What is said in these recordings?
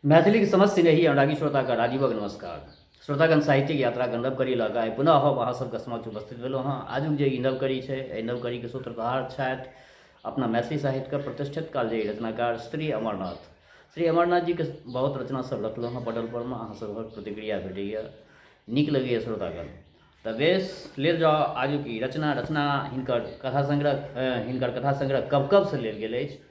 मैथिलीक समस्त स्नेही अनुरागी श्रोताके राजीवक नमस्कार। श्रोतागण, साहित्यिक यात्राके नव कड़ी लऽ कऽ आइ पुनः हम अहाँ सबके समक्ष उपस्थित भेलहुँ हँ। आजुक जे ई नव कड़ी छै, एहि नव कड़ीके सूत्रधार छथि अपना मैथिली साहित्यके प्रतिष्ठित कालजयी रचनाकार श्री अमरनाथ। श्री अमरनाथ जीके बहुत रचना सब रखलहुँ हँ पटल परमे, अहाँ सबहक प्रतिक्रिया भेटैए, नीक लगैए श्रोतागण। तऽ बेस, लेल जाउ आजुक ई रचना। रचना हिनकर कथा संग्रह, हिनकर कथा संग्रह कब कबसँ लेल गेल अछि।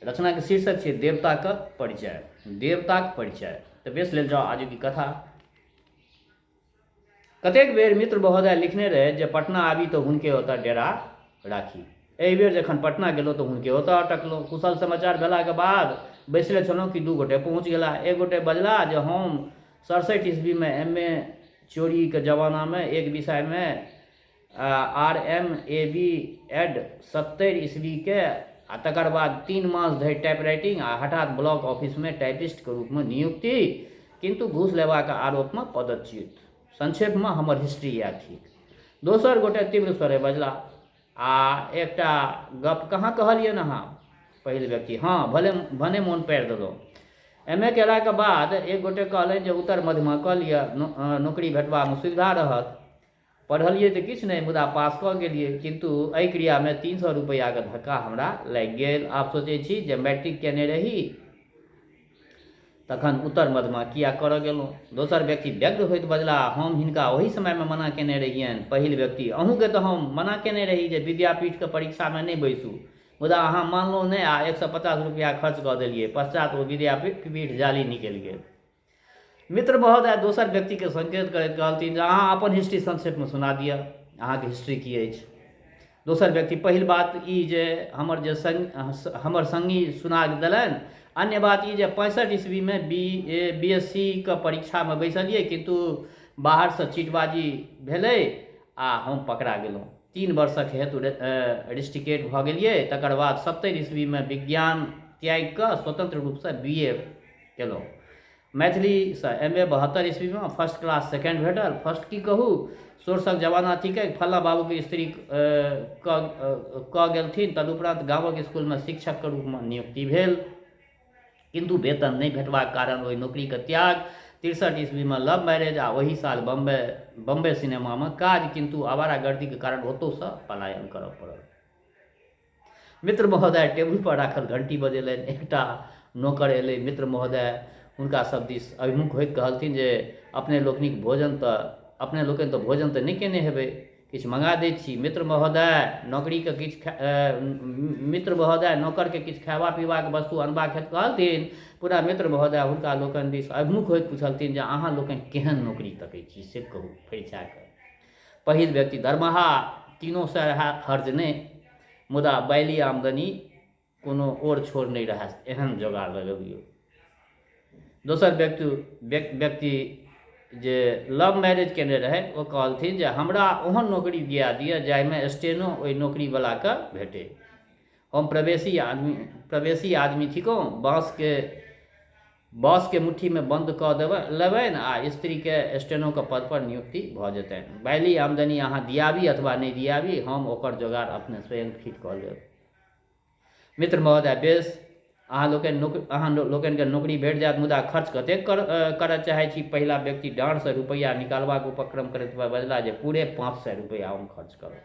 रचनाके शीर्षक छै देवताक परिचय। देवताक परिचय। तऽ बेस, लेल जाउ आजुक ई कथा। कतेक बेर मित्र महोदय लिखने रहै जे पटना आबी तऽ हुनके ओतऽ डेरा राखी। एहि बेर जखन पटना गेलहुँ तऽ हुनके ओतऽ अटकलहुँ। कुशल समाचार भेलाके बाद बैसले छलहुँ कि दू गोटे पहुँच गेला। एक गोटे बजला जे हम 67 ईस्वीमे एम ए चोरीके जमानामे एक विषयमे R M A B Ed 70 ईस्वीके आ तकर बाद 3 मास धरि टाइपराइटिंग आ हठात ब्लॉक ऑफिसमे टाइपिस्टके रूपमे नियुक्ति, किन्तु घूस लेबाक आरोपमे पदच्युत। संक्षेपमे हमर हिस्ट्री इएह थिक। दोसर गोटे तीव्र स्वरे बजला, आ एकटा गप कहाँ कहलियनि अहाँ? पहिल व्यक्ति, हँ, भले भने मोन पाड़ि देलहुँ। एम ए केलाक बाद एक गोटे कहलनि जे उत्तर मध्यमा कऽ लिअ, नौकरी भेटबामे सुविधा रहत। पढ़लियै तऽ किछु नहि, मुदा पास कऽ गेलियै, किन्तु एहि क्रियामे 300 रुपैआके धक्का हमरा लागि गेल। आब सोचै छी जे मैट्रिक कयने रही तखन उत्तर मध्यमा किएक करऽ गेलहुँ। दोसर व्यक्ति व्यग्र होइत बजलाह, हम हिनका ओही समयमे मना कयने रहियनि। पहिल व्यक्ति, अहूँके तऽ हम मना कयने रही जे विद्यापीठके परीक्षामे नहि बैसू, मुदा अहाँ मानलहुँ नहि आ 150 रुपैआ खर्च कऽ देलियै। पश्चात ओ विद्यापीठ जाली निकलि गेल। मित्र महोदय दोसर व्यक्तिके संकेत करैत कहलथिन जे अहाँ अपन हिस्ट्री संक्षेपमे सुना दिअ, अहाँके हिस्ट्री की अछि। दोसर व्यक्ति, पहिल बात ई जे हमर जे संग हमर संगी सुना देलनि। अन्य बात ई जे 65 ईस्वीमे B A B S C के परीक्षामे बैसलियै, किन्तु बाहरसँ चीटबाजी भेलै आ हम पकड़ा गेलहुँ। 3 वर्षक हेतु रिस्टिकेट भऽ गेलियै। तकर बाद 70 ईस्वीमे विज्ञान त्यागि कऽ स्वतन्त्र रूपसँ बी ए केलहुँ। मैथिलीसँ एम ए 72 ईस्वीमे फर्स्ट क्लास सेकेंड भेटल। फर्स्ट की कहू, सोर्सक जमाना थिकै, फल्लाँ बाबूके स्त्री कऽ गेलथिन। तदुपरान्त गामक स्कूलमे शिक्षकके रूपमे नियुक्ति भेल, किन्तु वेतन नहि भेटबाक कारण ओहि नौकरीके त्याग। 63 ईस्वीमे लव मैरेज आ ओही साल बम्बे सिनेमामे काज, किन्तु आवारागर्दीके कारण ओतहुसँ पलायन करऽ पड़ल। मित्र महोदय टेबुल पर राखल घंटी बजेलनि। एकटा नोकर एलै। मित्र महोदय हुनका सब दिस अभिमुख होइत कहलथिन जे अपने लोकनिक भोजन तऽ अपने लोकनि तऽ भोजन तऽ नहि केने हेबै, किछु मंगा दैत छी। मित्र महोदय नौकरीके किछु मित्र महोदय नौकरके किछु खयबा पीबाक वस्तु अनबाक हेतु कहलथिन। पुनः मित्र महोदय हुनका लोकनि दिस अभिमुख होइत पुछलथिन जे अहाँ लोकनि केहन नौकरी तकै छी से कहू फरिछा कऽ। पहिल व्यक्ति, दरमाहा 300 रहए हर्ज नहि, मुदा बैली आमदनी कोनो ओर छोर नहि रहए, एहन जोगाड़ लगबियौ। दोसर व्यक्ति व्यक्ति जे लव मैरेज केने रहै ओ कहलथिन जे हमरा ओहन नौकरी दिया दिअ जाहिमे स्टेनो ओहि नौकरीवलाके भेटै। हम प्रवेशी आदमी थिकहुँ, बाँसके बॉसके मुट्ठीमे बन्द कऽ देबै लेबनि आ स्त्रीके स्टेनोके पदपर नियुक्ति भऽ जेतनि। बाइली आमदनी अहाँ दियाबी अथवा नहि दियाबी, हम ओकर जोगाड़ अपने स्वयं फिट कऽ लेब। मित्र महोदय, बेस, अहाँ लोकनि नौक अहाँ लोकनिके नौकरी भेट जायत, मुदा खर्च कतेक करय चाहै छी? पहिला व्यक्ति डाँड़सँ रुपैआ निकालबाक उपक्रम करैत बजलाह जे पूरे 500 रुपैआ हम खर्च करब।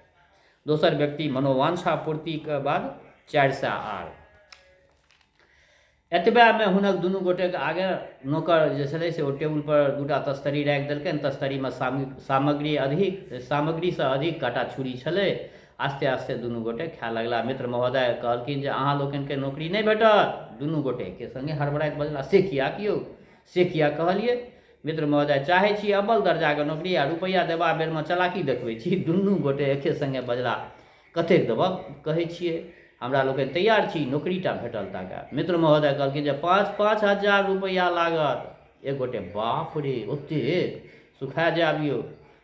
दोसर व्यक्ति, मनोवांछा पूर्तिक बाद 400 आर। एतबेमे हुनक दुनू गोटेक आगे नोकर जे छलै से ओ टेबुलपर दूटा तस्तरी राखि देलकनि। तस्तरीमे सामग्री अधिक सामग्रीसँ अधिक काँटा छुरी छलै। आस्ते आस्ते दुनू गोटे खाय लगला। मित्र महोदय कहलखिन जे अहाँ लोकनिके नौकरी नहि भेटत। दुनू गोटे एके सङ्गे हड़बड़ाइत बजला, से किएक यौ, से किएक कहलियै? मित्र महोदय, चाहै छी अव्वल दर्जाके नौकरी आ रुपैआ देबा बेरमे चलाकी देखबै छी? दुनू गोटे एके सङ्गे बजला, कतेक देबऽ कहै छियै? हमरा लोकनि तैयार छी, नौकरी टा भेटल ताकए। मित्र महोदय कहलखिन जे 5-5 हजार रुपैआ लागत। एक गोटे, बाप रे, ओतेक? सुखा जायब यौ।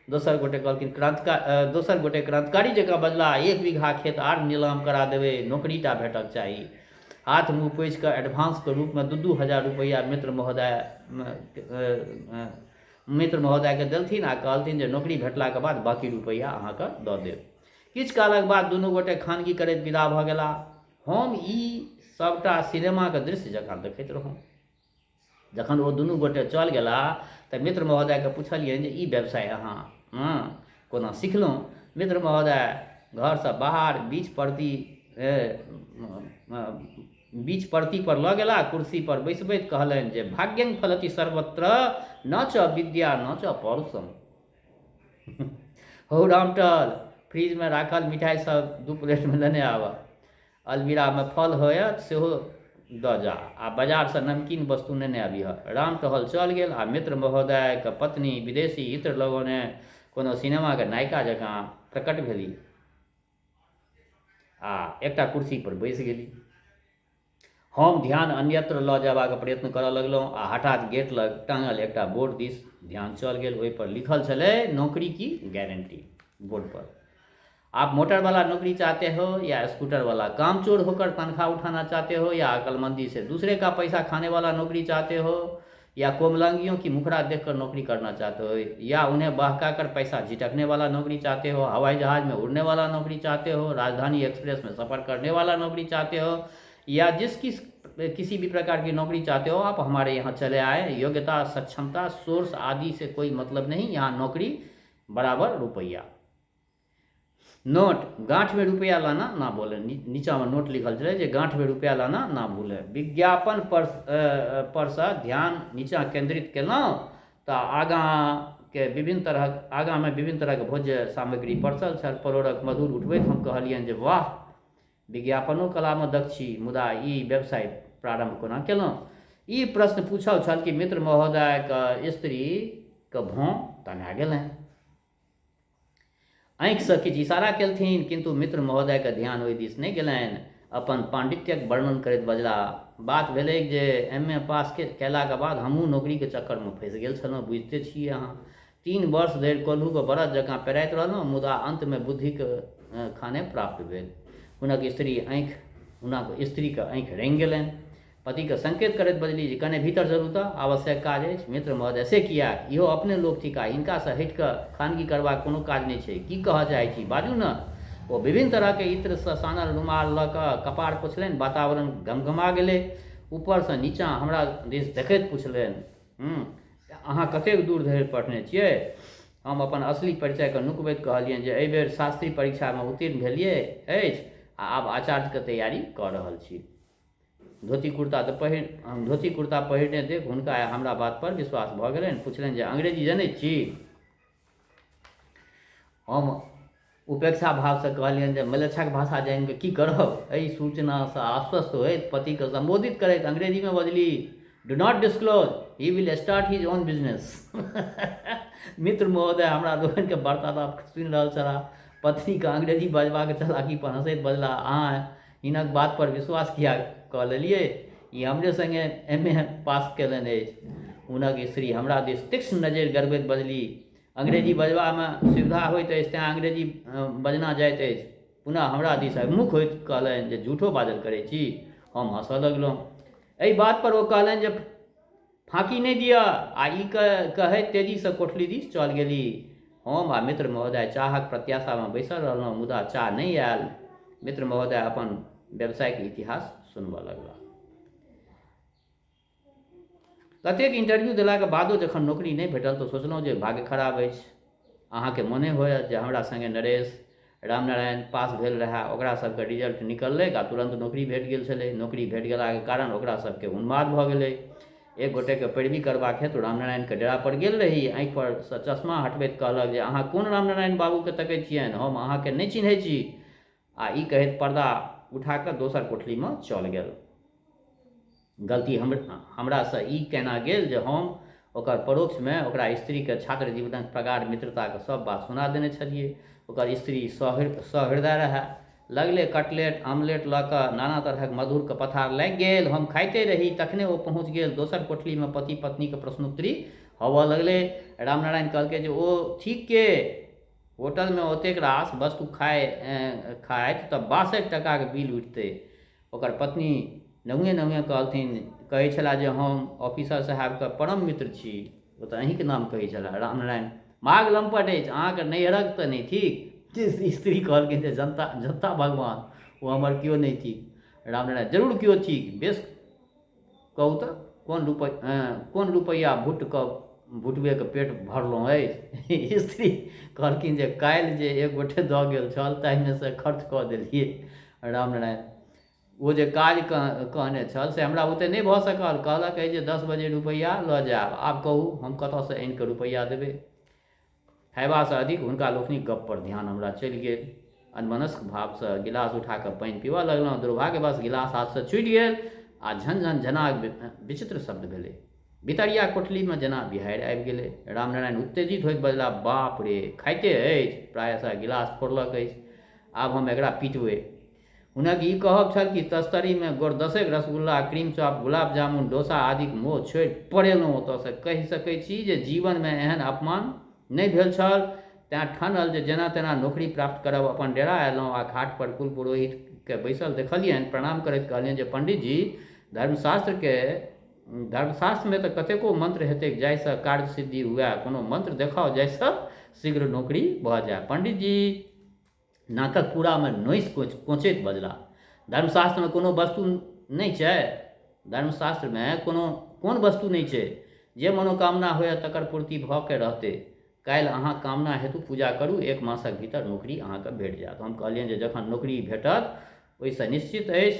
दोसर गोटे कहलखिन क्रांतिकारी दोसर गोटे क्रांतिकारी जकाँ बजला, 1 बीघा खेत आर नीलाम करा देबै, नौकरी टा भेटक चाही। हाथ मुँह पोछि कऽ एडवांसके रूपमे 2-2 हजार रुपैआ मित्र महोदयके देलथिन आ कहलथिन जे नौकरी भेटलाके बाद बाँकी रुपैआ अहाँके दऽ देब। किछु कालक बाद दुनू गोटे खानगी करैत विदा भऽ गेलाह। हम ई सभटा सिनेमाक दृश्य जकाँ देखैत रहौँ। जखन ओ दुनू गोटे चल गेलाह तऽ मित्र महोदयके पुछलियनि जे ई व्यवसाय अहाँ कोना सिखलहुँ? मित्र महोदय घरसँ बाहर बीच परती बीच परतीपर लऽ गेलाह, कुर्सीपर बैसबैत कहलनि जे भाग्यं फलति सर्वत्र न च विद्या न च पौरुषम। हौ रामटहल, फ्रिजमे राखल मिठाइ सब 2 प्लेटमे लेने आबह। अलमीरामे फल होयत सेहो दऽ जा आ बजारसँ नमकीन वस्तु नेने अबिहऽ। राम टहल चल गेल आ मित्र महोदयक पत्नी विदेशी इत्र लगौने कोनो सिनेमाक नायिका जकाँ प्रकट भेली आ एकटा कुर्सीपर बैसि गेली। हम ध्यान अन्यत्र लऽ जयबाक प्रयत्न करऽ लगलहुँ आ हठात् गेट लग टाँगल एकटा बोर्ड दिस ध्यान चल गेल। ओहिपर लिखल छलै नौकरी की गारंटी। बोर्डपर आप मोटर वाला नौकरी चाहते हो या स्कूटर वाला, कामचोर होकर तनख्वाह उठाना चाहते हो या अकलमंदी से दूसरे का पैसा खाने वाला नौकरी चाहते हो या कोमलांगियों की मुखड़ा देखकर नौकरी करना चाहते हो या उन्हें बहका कर पैसा झिटकने वाला नौकरी चाहते हो, हवाई जहाज में उड़ने वाला नौकरी चाहते हो, राजधानी एक्सप्रेस में सफ़र करने वाला नौकरी चाहते हो या जिस किसी भी प्रकार की नौकरी चाहते हो, आप हमारे यहाँ चले आए। योग्यता, सक्षमता, सोर्स आदि से कोई मतलब नहीं, यहाँ नौकरी बराबर रुपया। नोट, गाँठमे रुपया लाना ना भूले। नीचाँमे नोट लिखल छलै जे गाँठमे रुपया लाना ना भूले। विज्ञापन पर परसँ ध्यान नीचाँ केन्द्रित केलहुँ तऽ आगाँके विभिन्न तरहक आगाँमे विभिन्न तरहक भोज्य सामग्री परसल छल। परोड़क मधुर उठबैत हम कहलियनि जे वाह, विज्ञापनो कलामे दक्ष छी, मुदा ई व्यवसाय प्रारम्भ कोना केलहुँ? ई प्रश्न पूछल छल कि मित्र महोदयक स्त्रीक भौँ तना गेलनि। आँखिसँ किछु इशारा केलथिन, किन्तु मित्र महोदयके ध्यान ओहि दिस नहि गेलनि। अपन पाण्डित्यक वर्णन करैत बजलाह, बात भेलैक जे एम ए पास कयलाक बाद हमहूँ नौकरीक चक्करमे फँसि गेल छलहुँ, बुझिते छियै अहाँ। 3 वर्ष धरि कोल्हुक बड़द जकाँ पेराइत रहलहुँ, मुदा अन्तमे बुद्धिक खाने प्राप्त भेल। हुनक स्त्री आँखि हुनक स्त्रीक आँखि रंगि गेलनि। पतिकेँ संकेत करैत बजली जे कने भीतर चलू तऽ, आवश्यक काज अछि। मित्र महोदय, से किएक? इहो अपने लोक थिकाह, हिनकासँ हटि कऽ खानगी करबाक कोनो काज नहि छै। की कहऽ चाहै छी, बाजू ने? ओ विभिन्न तरहक इत्रसँ सानल रुमाल लऽ कऽ कपार पोछलनि। वातावरण गमगमा गेलै। ऊपरसँ नीचाँ हमरा दिस देखैत पुछलनि, हूँ, अहाँ कतेक दूर धरि पढ़ने छियै? हम अपन असली परिचयकेँ नुकबैत कहलियनि जे एहि बेर शास्त्री परीक्षामे उत्तीर्ण भेलियै अछि आ आब आचार्यके तैयारी कऽ रहल छी। धोती कुर्ता तऽ पहिर धोती कुर्ता पहिरने देख हुनका हमरा बात पर विश्वास भऽ गेलनि। पुछलनि जे अंग्रेजी जनैत छी? हम उपेक्षा भावसँ कहलियनि जे मलेच्छाक भाषा जानि कऽ की करब। एहि सूचनासँ आश्वस्त होइत पतिके सम्बोधित करैत अंग्रेजीमे बजली, do not disclose, he will start his own business. मित्र महोदय हमरा लोकनिके वार्तालाप सुनि रहल छलाह। पत्नीके अंग्रेजी बजबाक चलाकी पर हँसैत बजलाह, अहाँ हिनक बात पर विश्वास किएक कऽ लेलियै? ई हमरे संगे एम ए पास कयलनि अछि। हुनक स्त्री हमरा दिस तीक्ष्ण नजरि गड़बैत बजली, अंग्रेजी बजबामे सुविधा होइत अछि तेँ अंग्रेजी बजना जाइत अछि। पुनः हमरा दिस अभिमुख होइत कहलनि जे झूठो बाजल करै छी? हम हँसऽ लगलहुँ। एहि बात पर ओ कहलनि जे फाँकी नहि दिअ आ ई कहैत तेजीसँ कोठली दिस चल गेली। हम आ मित्र महोदय चाहक प्रत्याशामे बैसल रहलहुँ, मुदा चाह नहि आयल। मित्र महोदय अपन व्यवसायक इतिहास सुनबऽ लगलाह। कतेक इंटरव्यू देलाक बादो जखन नौकरी नहि भेटल तऽ सोचलहुँ जे भाग्य खराब अछि। अहाँके मोने होयत जे हमरा संगे नरेश, रामनारायण पास भेल रहए। ओकरा सभके रिजल्ट निकललैक आ तुरन्त नौकरी भेट गेल छलै। नौकरी भेट गेलाक कारण ओकरा सभके उन्माद भऽ गेलै। एक गोटेके पैरवी करबाक हेतु रामनारायणके डेरापर गेल रही। आँखिपर सँ चश्मा हटबैत कहलक जे अहाँ कोन रामनारायण बाबूके तकै छियनि? हम अहाँके नहि चिन्है छी। आ ई कहैत पर्दा उठा कऽ दोसर कोठलीमे चल गेल। गलती हमरासँ ई केना गेल जे हम ओकर परोक्षमे ओकरा स्त्रीके छात्र जीवनक प्रगाढ़ मित्रताक सभ बात सुना देने छलियै। ओकर स्त्री सहृदय रहए। लगले कटलेट, आमलेट लऽ कऽ नाना तरहक मधुरके पथार लागि गेल। हम खाइते रही तखने ओ पहुँच गेल। दोसर कोठलीमे पति-पत्नीक प्रश्नोत्तरी होबऽ लगलै। रामनारायण कहलकै जे ओ ठीक के? होटलमे ओतेक रास वस्तु खाएत तऽ 62 टाकाक बिल उठितै। ओकर पत्नी नहुएँ नहुएँ कहलथिन, कहै छलाह जे हम ऑफिसर साहेबके परम मित्र छी। ओ तऽ अहीँके नाम कहै छलाह। रामनारायण, माघ लम्पट अछि, अहाँके नैहरक तऽ नहि थिक? स्त्री कहलखिन जे जनता जनता भगवान, ओ हमर केओ नहि थिक। रामनारायण, जरूर केओ थिक। बेस कहू तऽ कोन रुपै कोन रुपैआ भुटि कऽ भुटबेके पेट भरलहुँ अछि? स्त्री कहलखिन जे काल्हि जे एक गोटे दऽ गेल छल ताहिमे सँ खर्च कऽ देलियै। रामनारायण ओ जे काज कहने छल से हमरा बुते नहि भऽ सकल। कहलक अछि जे 10 बजे रुपैआ लऽ जायब। आब कहू हम कतऽसँ आनि कऽ रुपैआ देबै? खयबासँ अधिक हुनका लोकनिक गप्पपर ध्यान हमरा चलि गेल। अनमनस्क भावसँ गिलास उठा कऽ पानि पीबऽ लगलहुँ। दुर्भाग्यवश गिलास हाथसँ छूटि गेल आ झन-झन झनाक विचित्र शब्द भेलै। भितरिया कोठलीमे जेना बिहाड़ि आबि गेलै। रामनारायण उत्तेजित होइत बजलाह, बाप रे, खाइते अछि, प्रायशः गिलास फोड़लक अछि। आब हम एकरा पिटबै। हुनक ई कहब छल कि तस्तरीमे गोरदसेक रसगुल्ला, क्रीम चॉप, गुलाब जामुन, डोसा आदिक मोह छोड़ि पड़ेलहुँ ओतऽसँ। कहि सकैत छी जे जीवनमे एहन अपमान नहि भेल छल। तेँ ठानल जे जेना-तेना नोकरी प्राप्त करब। अपन डेरा अयलहुँ आ खाटपर कुलपुरोहितकेँ बैसल देखलियनि। प्रणाम करैत कहलियनि जे पंडितजी, धर्मशास्त्रके धर्मशास्त्रमे तँ कतेको मंत्र हेतैक जाहिसँ कार्यसिद्धि हुअए। कोनो मंत्र देखाउ जाहिसँ शीघ्र नोकरी भऽ जाय। पंडितजी नाकक पूरामे नोसि कोचैत बजलाह, धर्मशास्त्रमे कोनो वस्तु नहि छै? धर्मशास्त्रमे कोनो कोन वस्तु नहि छै? जे मनोकामना होअए तकर पूर्ति भऽ कऽ रहतै। काल्हि अहाँ कामना हेतु पूजा करू, एक मासक भीतर नोकरी अहाँकेँ भेट जायत। हम कहलियनि जे जखन नोकरी भेटत ओहिसँ निश्चित अछि,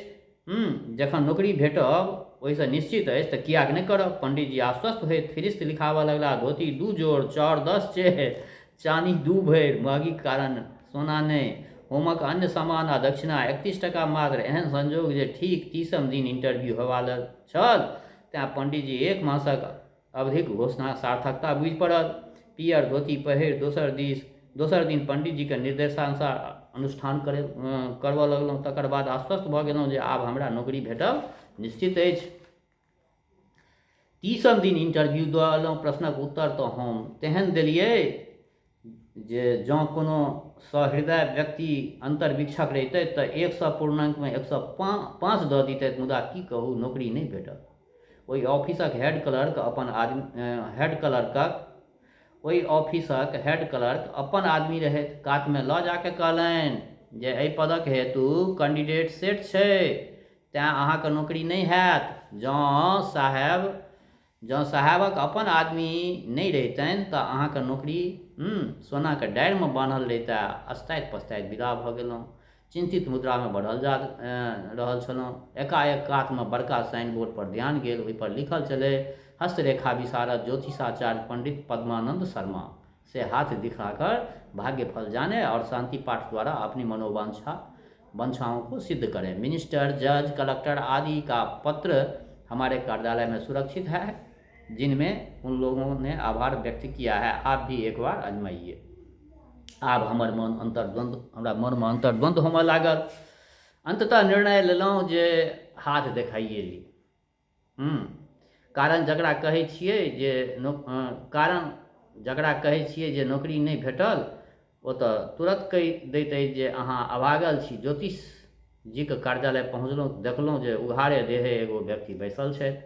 जखन नोकरी भेटब ओहिसँ निश्चित अछि तऽ किएक नहि करब? पंडितजी आश्वस्त होइत फिरिस्त लिखाबऽ लगलाह, धोती 2 जोड़, चाउर 10 सेर, चानी 2 भरि, महगीक कारण सोना नहि, होमक अन्य सामान आ दक्षिणा 31 टाका मात्र। एहन संयोग जे ठीक तीसम दिन इंटरव्यू होयबा लेल छल, तेँ पंडितजी एक मासक अवधिक घोषणा सार्थकता बुझि पड़ल। पीयर धोती पहिरि दोसर दिस दोसर दिन पंडितजीक निर्देशानुसार अनुष्ठान करय करबऽ लगलहुँ। तकर बाद आश्वस्त भऽ गेलहुँ जे आब हमरा नोकरी भेटब निश्चित अछि। तीसम दिन इंटरव्यू दऽ अयलहुँ। प्रश्नक उत्तर तऽ हम तेहन देलियै जे जँ कोनो सहृदय व्यक्ति अन्तर्वीक्षक रहितथि तऽ 100 पूर्णाङ्कमे 105 दऽ दितथि, मुदा की कहू, नोकरी नहि भेटल। ओहि ऑफिसक हेड क्लर्क अपन आदमी हेड क्लर्कक ओहि ऑफिसक हेड क्लर्क अपन आदमी रहथि। कातमे लऽ जा कऽ कहलनि जे एहि पदक हेतु कैंडिडेट सेट छै, तेँ अहाँके नोकरी नहि हैत। जँ साहेब जँ साहेबक अपन आदमी नहि रहितनि तँ अहाँक नोकरी सोनाक डारिमे बान्हल रहितए। अस्ताइत-पस्ताइत विदा भऽ गेलहुँ। चिन्तित मुद्रामे बढ़ल जा रहल छलहुँ। एकाएक कातमे बड़का साइनबोर्ड पर ध्यान गेल। ओहिपर लिखल छलै, हस्तरेखा विशारद ज्योतिषाचार्य पंडित पद्मानन्द शर्मा से हाथ दिखाकर भाग्यफल जाने और शांति पाठ द्वारा अपनी मनोवांछा वंशाओं को सिद्ध करें। मिनिस्टर, जज, कलेक्टर आदि का पत्र हमारे कार्यालय में सुरक्षित है, जिनमें उन लोगों ने आभार व्यक्त किया है। आप भी एक बार आजमाइए। आब हमर मन अन्तर्द्वन्द्व हमरा मनमे अन्तर्द्वन्द्व होमय लागल। अन्ततः निर्णय लेलहुँ जे हाथ देखाइए ली। कारण जकरा कहै छियै जे कारण जकरा कहै छियै जे नौकरी नहि भेटल ओ तऽ तुरन्त कहि दैत अछि जे अहाँ अभागल छी। ज्योतिष जीके कार्यालय पहुँचलहुँ, देखलहुँ जे उघारे देहे एगो व्यक्ति बैसल छथि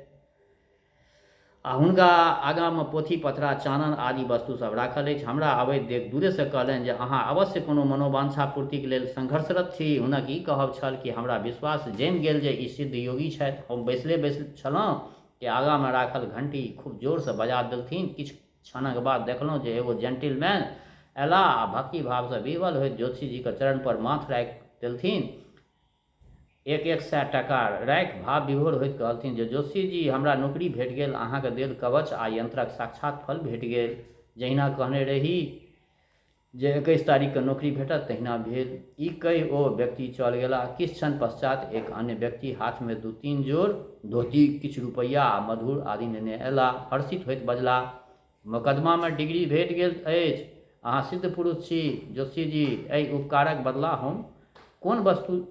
आ हुनका आगाँमे पोथी पथरा चानन आदि वस्तु सब राखल अछि। हमरा अबैत देख दूरेसँ कहलनि जे अहाँ अवश्य कोनो मनोवांछा पूर्तिक लेल संघर्षरत छी। हुनक ई कहब छल कि हमरा विश्वास जमि गेल जे ई सिद्ध योगी छथि। हम बैसले बैसल छलहुँ कि आगाँमे राखल घंटी खूब जोरसँ बजा देलथिन। किछु क्षणक बाद देखलहुँ जे एगो जेंटिलमैन अयलाह आ भक्ति-भावसँ विह्वल होइत ज्योतिषीजीक चरणपर माथ राखि देलथिन। एक-एक सए टाका राखि भाव-विभोर होइत कहलथिन जे ज्योतिषीजी, हमरा नोकरी भेट गेल। अहाँक देल कवच आ यंत्रक साक्षात् फल भेट गेल। जहिना कहने रही जे 21 तारीखकेँ नोकरी भेटत तहिना भेल। ई कहि ओ व्यक्ति चल गेलाह। किछु क्षण पश्चात् एक अन्य व्यक्ति हाथमे दू-तीन जोड़ धोती, किछु रुपैया आ मधुर आदि नेने अयलाह। हर्षित होइत बजलाह, मोकदमामे डिग्री भेट गेल अछि। अहाँ सिद्ध पुरुष छी। ज्योतिषीजी, एहि उपकारक बदला हम कोन वस्तु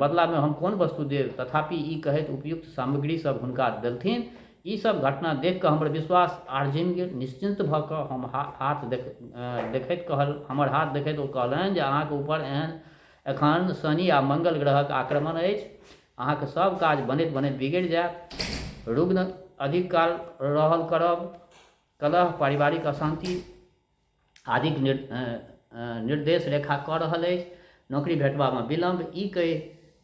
बदलामे हम कोन वस्तु देब? तथापि ई कहैत उपयुक्त सामग्री सभ हुनका देलथिन। ई सभ घटना देखि कऽ हमर विश्वास आर जमि गेल। निश्चिन्त भऽ कऽ हम हाथ देख देखैत कहल हमर हाथ देखैत ओ कहलनि जे अहाँक ऊपर एहन एखन शनि आ मंगल ग्रहक आक्रमण अछि। अहाँके सभ काज बनैत बनैत बिगड़ि जायत। रुग्ण अधिक काल रहल करब, कलह, पारिवारिक अशान्ति आदिक निर्देश रेखा कऽ रहल अछि। नौकरी भेटबामे विलम्ब। ई कहि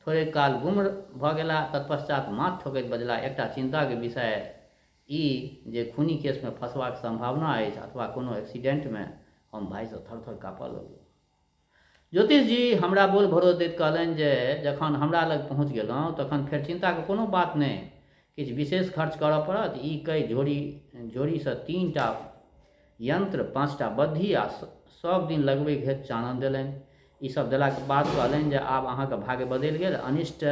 थोड़ेक काल गुम्म भऽ गेलाह। तत्पश्चात माथ ठोकैत बजलाह, एकटा चिन्ताक विषय ई जे खूनी केसमे फँसबाक सम्भावना अछि अथवा कोनो एक्सीडेंटमे। हम भयसँ थर-थर काँपऽ लगलहुँ। ज्योतिषजी हमरा बोल भरोस दैत कहलनि जे जखन हमरा लग पहुँच गेलहुँ तखन फेर चिन्ताक कोनो बात नहि। किछु विशेष खर्च करऽ पड़त। ई कहि झोरी झोरीसँ तीनटा यन्त्र, पाँचटा बद्धी आ सभ दिन लगबैक हेतु चानन देलनि। ई सभ देलाक बाद कहलनि जे आब अहाँक भाग्य बदलि गेल। अनिष्ट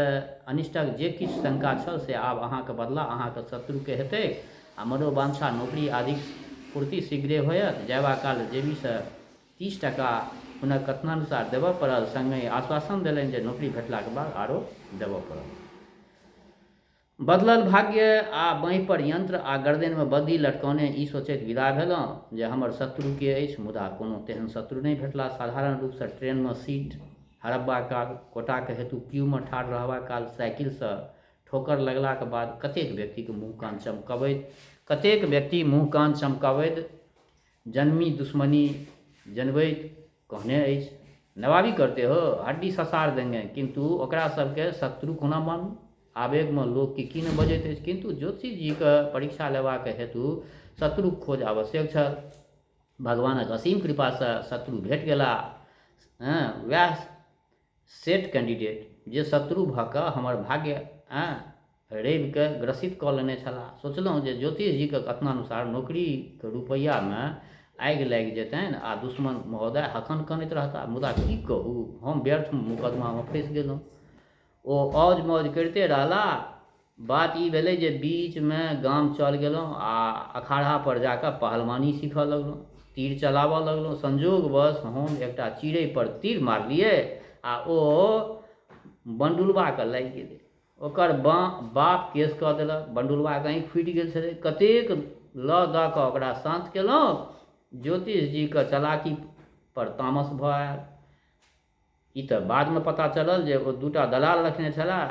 अनिष्टक जे किछु शंका छल से आब अहाँक बदला अहाँक शत्रुकेँ हेतैक आ मनोवांछा नोकरी आदिक पूर्ति शीघ्रे होयत। जयबा काल जेबीसँ 30 टाका हुनक कथनानुसार देबऽ पड़ल, संगहि आश्वासन देलनि जे नोकरी भेटलाक बाद आरो देबऽ पड़त। बदलल भाग्य आ बाँहि पर यंत्र आ गरदनिमे बद्धी लटकौने ई सोचैत विदा भेलहुँ जे हमर शत्रु के अछि, मुदा कोनो तेहन शत्रु नहि भेटला। साधारण रूपसँ ट्रेनमे सीट हड़पबा काल, कोटाक हेतु क्यूमे ठाढ़ रहबा काल, साइकिलसँ ठोकर लगलाक बाद कतेक व्यक्तिक मुँह-कान चमकबैत कतेक व्यक्ति मुँह-कान चमकबैत जन्मी दुश्मनी जनबैत कहने अछि, नवाबी करते हो, हड्डी ससार देंगे। किन्तु ओकरा सभकेँ शत्रु कोना मानू? आवेगमे लोक की की ने बजैत अछि। किन्तु ज्योतिषीजीक परीक्षा लेबाक हेतु शत्रुक खोज आवश्यक छल। भगवानक असीम कृपासँ शत्रु भेट गेलाह। वएह सेट कैंडिडेट जे शत्रु भऽ कऽ हमर भाग्य रविकेँ ग्रसित कऽ लेने छलाह। सोचलहुँ जे ज्योतिषजीक कथनानुसार नोकरीक रुपैआमे आगि लागि जेतनि आ दुश्मन महोदय हखन कनैत रहताह। मुदा की कहू, हम व्यर्थ मोकदमामे फँसि गेलहुँ। ओ औज-मौज करिते रहलाह। बात ई भेलै जे बीचमे गाम चल गेलहुँ आ अखाड़ापर जा कऽ पहलवानी सीखऽ लगलहुँ। तीर चलाबऽ लगलहुँ। संयोगवश हम एकटा चिड़ैपर तीर मारलियै आ ओ बंडुलबाकेँ लागि गेलै। ओकर बाप केस कऽ देलक। बंडुलबाके आँखि फूटि गेल छलै। कतेक लऽ दऽ कऽ ओकरा शान्त केलहुँ। ज्योतिषजीके चलाकीपर तामस भऽ आयल। ई तऽ बादमे पता चलल जे ओ दूटा दलाल रखने छलाह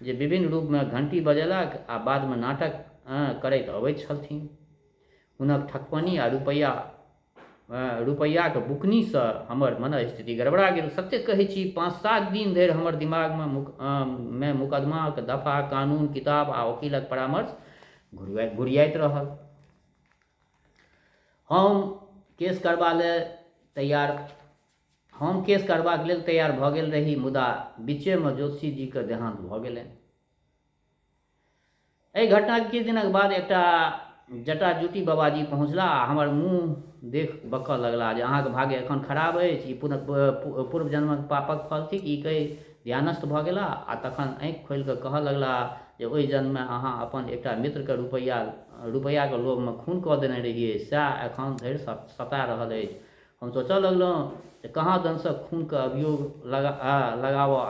जे विभिन्न रूपमे घण्टी बजेलक आ बादमे नाटक करैत अबैत छलथिन। हुनक ठकपनी आ रुपैआ रुपैआक बुकनीसँ हमर मनःस्थिति गड़बड़ा गेल। सत्य कहै छी, पाँच-सात दिन धरि हमर दिमागमे मे मुकदमाक दफा, कानून, किताब आ ओकीलक परामर्श घुरियाइत रहल। हम केस करबा लेल तैयार हम केस करबाक लेल तैयार भऽ गेल रही, मुदा बीचेमे ज्योतिषीजीक देहान्त भऽ गेलनि। एहि घटनाके किछु दिनक बाद एकटा जटाजुटी बाबाजी पहुँचला आ हमर मुँह देख बकऽ लगला जे अहाँके भाग्य एखन खराब अछि, ई पूर्व जन्मक पापक फल थिक। ई कहि ध्यानस्थ भऽ गेला आ तखन आँखि खोलि कऽ कहऽ लगला जे ओहि जन्ममे अहाँ अपन एकटा मित्रके रुपैआके लोभमे खून कऽ देने रहियै, सएह एखन धरि सता रहल अछि। हम सोचऽ लगलहुँ जे कहाँ दनसँ खूनके अभियोग लगाबऽ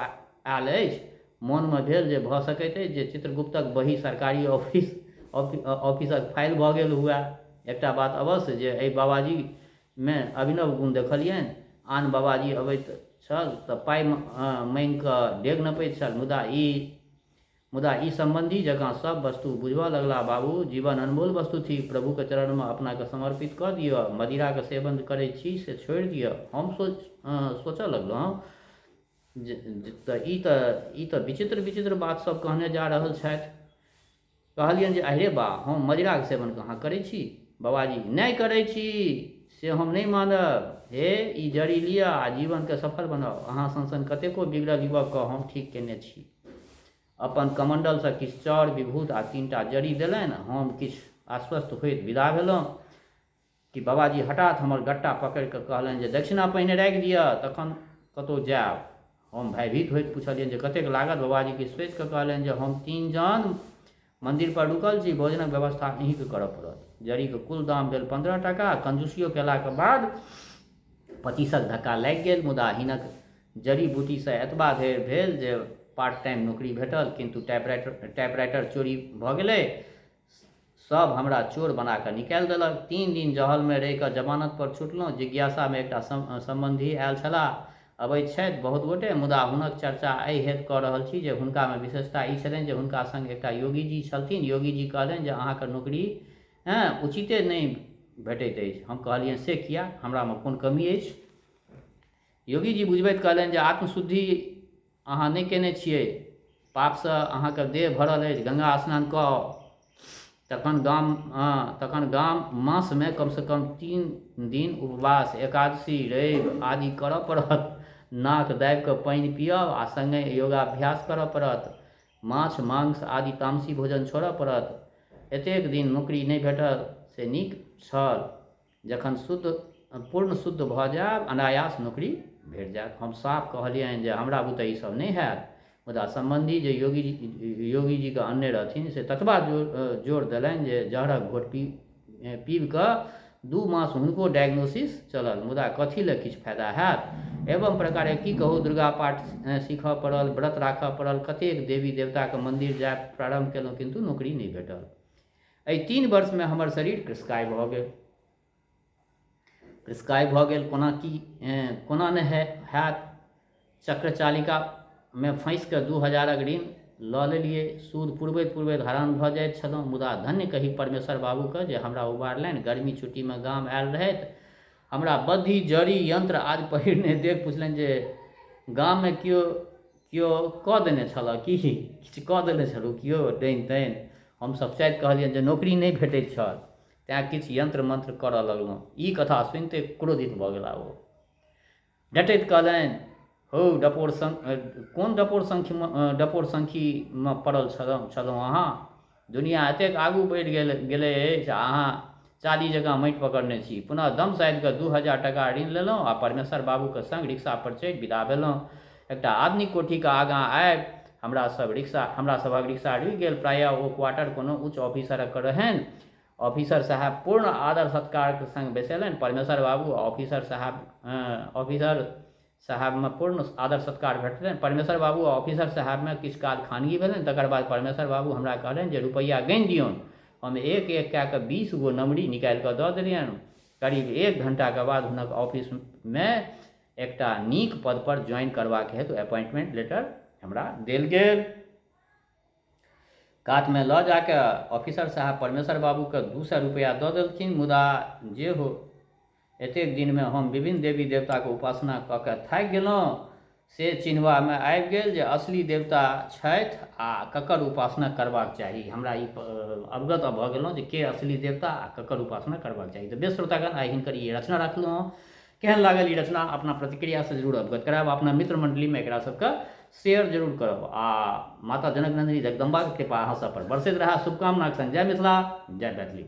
आयल अछि। मोनमे भेल जे भऽ सकैत अछि जे चित्रगुप्तक बही सरकारी ऑफिस ऑफिसक फाइल भऽ गेल हुअए। एकटा बात अवश्य जे एहि बाबाजीमे अभिनव गुण देखलियनि। आन बाबाजी अबैत छल तँ पाइ माँगि कऽ डेग नपैत छल, मुदा ई मुदा ई सम्बन्धी जकाँ सभ वस्तु बुझबऽ लगलाह, बाबू, जीवन अनमोल वस्तु थिक। प्रभुक चरणमे अपनाकेँ समर्पित कऽ दिअ। मदिराक सेवन करैत छी से छोड़ि दिअ। हम सोचऽ लगलहुँ जे तऽ ई तऽ ई तऽ विचित्र विचित्र बात सभ कहने जा रहल छथि। कहलियनि जे अहिरे बा, हम मदिराक सेवन कहाँ करै छी? बबाजी, नहि करै छी से हम नहि मानब। हे, ई जड़ी लिअ आ जीवनकेँ सफल बनाउ। अहाँ सन-सन कतेको बिगड़ल युवककेँ हम ठीक कयने छी। अपन कमण्डलसँ किछु चाउर, विभूत आ तीनटा जड़ी देलनि। हम किछु आश्वस्त होइत विदा भेलहुँ कि बबाजी हठात् हमर गट्टा पकड़ि कऽ कहलनि जे दक्षिणा पहिने राखि दिअ तखन कतहु जायब। हम भयभीत होइत पुछलियनि जे कतेक लागत? बबाजी किछु सोचि कऽ कहलनि जे हम तीन जन मन्दिरपर रुकल छी, भोजनक व्यवस्था अहीँके करऽ पड़त। जड़ीक कुल दाम भेल 15 टाका। कंजूसियो कयलाक बाद 25क धक्का लागि गेल। मुदा हिनक जड़ी-बूटीसँ एतबा धरि भेल जे पार्ट टाइम नोकरी भेटल, किन्तु टाइपराइटर चोरी भऽ गेलै। सभ हमरा चोर बना कऽ निकालि देलक। तीन दिन जहलमे रहि कऽ जमानतपर छुटलहुँ। जिज्ञासामे एकटा सम्बन्धी आयल छलाह। अबैत छथि बहुत गोटे, मुदा हुनक चर्चा एहि हेतु कऽ रहल छी जे हुनकामे विशेषता ई छलनि जे हुनका संग एकटा योगीजी छलथिन। योगीजी कहलनि जे अहाँकेँ नोकरी उचिते नहि भेटैत अछि। हम कहलियनि से किएक? हमरामे कोन कमी अछि? योगीजी बुझबैत कहलनि जे आत्मशुद्धि अहाँ नहि कयने छियै पापसँ अहाँके देह भरल अछि गङ्गा स्नान कऽ आउ तखन गाम तखन गाम मासमे कमसँ कम तीन दिन उपवास एकादशी रवि आदि करऽ पड़त नाक दाबि कऽ पानि पियब आ सङ्गे योगाभ्यास करऽ पड़त माछ मांस आदि तामसी भोजन छोड़ऽ पड़त एतेक दिन नौकरी नहि भेटल से नीक छल जखन शुद्ध पूर्ण शुद्ध भऽ जायब अनायास नौकरी भेट जायत हम साफ कहलियनि जे हमरा बुते ई सब नहि हैत मुदा सम्बन्धी जे योगी योगीजीके अनने रहथिन से ततबा जोर जोर देलनि जे जहरक घोँट पी पीबि कऽ दू मास हुनको डायग्नोसिस चलल मुदा कथी लए किछु फायदा हैत एवं प्रकारे की कहू दुर्गा पाठ सीखऽ पड़ल व्रत राखऽ पड़ल कतेक देवी देवताके मन्दिर जायब प्रारम्भ केलहुँ किन्तु नौकरी नहि भेटल एहि तीन वर्षमे हमर शरीर कृशकाय भऽ गेल कृशकाय भऽ गेल कोना की कोना नहि हैत चक्रचालिकामे फँसि कऽ दू हजारक ऋण लऽ लेलियै सूद पुरबैत पुरबैत हरान भऽ जाइत छलहुँ मुदा धन्य कही परमेश्वर बाबूके जे हमरा उबारलनि गर्मी छुट्टीमे गाम आयल रहथि हमरा बद्धी जड़ी यन्त्र आदि पहिरने देख पुछलनि जे गाममे केओ केओ कऽ देने छलऽ की किछु कऽ देने छलहुँ केओ डाइन ताइन हम सपचाइत कहलियनि जे नौकरी नहि भेटैत छल तेँ किछु यन्त्र मन्त्र करऽ लगलहुँ ई कथा सुनिते क्रोधित भऽ गेला ओ डटैत कहलनि हौ डपोर शङ्ख कोन डपोर शङ्खमे डपोर शङ्खीमे पड़ल छलहुँ छलहुँ अहाँ दुनिआँ एतेक आगू बढ़ि गेल गेलै अछि आ अहाँ चाली जकाँ माटि पकड़ने छी पुनः दम साधि कऽ 2000 टाका ऋण लेलहुँ आ परमेश्वर बाबूक संग रिक्शापर चढ़ि विदा भेलहुँ एकटा आधुनिक कोठीक आगाँ आबि हमरा सब रिक्शा हमरा सभक रिक्शा रुकि गेल प्रायः ओ क्वार्टर कोनो उच्च ऑफिसरक रहनि ऑफिसर साहेब पूर्ण आदर सत्कारक संग बैसेलनि परमेश्वर बाबू आ ऑफिसर साहेब ऑफिसर साहेबमे पूर्ण आदर सत्कार भेटलनि परमेश्वर बाबू आ ऑफिसर साहेबमे किछु काल खानगी भेलनि तकर बाद परमेश्वर बाबू हमरा कहलनि जे रुपैआ गनि दियौन हम एक एक कए कऽ 20 गो नमरी निकालि कऽ दऽ देलियनि करीब एक घंटाके बाद हुनक ऑफिसमे एकटा नीक पदपर ज्वाइन करबाक हेतु अपॉइंटमेंट लेटर हमरा देल गेल कातमे लऽ जा कऽ ऑफिसर साहब परमेश्वर बाबूके 200 रुपैआ दऽ देलखिन मुदा जे हो एतेक दिनमे हम विभिन्न देवी देवताके उपासना कऽ कऽ थाकि गेलहुँ से चिन्हबामे आबि गेल जे असली देवता छथि आ ककर उपासना करबाक चाही हमरा ई अवगत भऽ गेलहुँ जे के असली देवता आ ककर उपासना करबाक चाही तऽ बेस श्रोतागण आइ हिनकर ई रचना राखलहुँ हँ केहन लागल ई रचना अपना प्रतिक्रियासँ जरूर अवगत करायब अपना मित्र मण्डलीमे एकरा सबके शेयर जरूर करब आ माता जनक नन्दिनी जगदम्बाके कृपा अहाँ सब पर बरसैत रहए शुभकामनाक संग जय मिथिला जय मैथिली।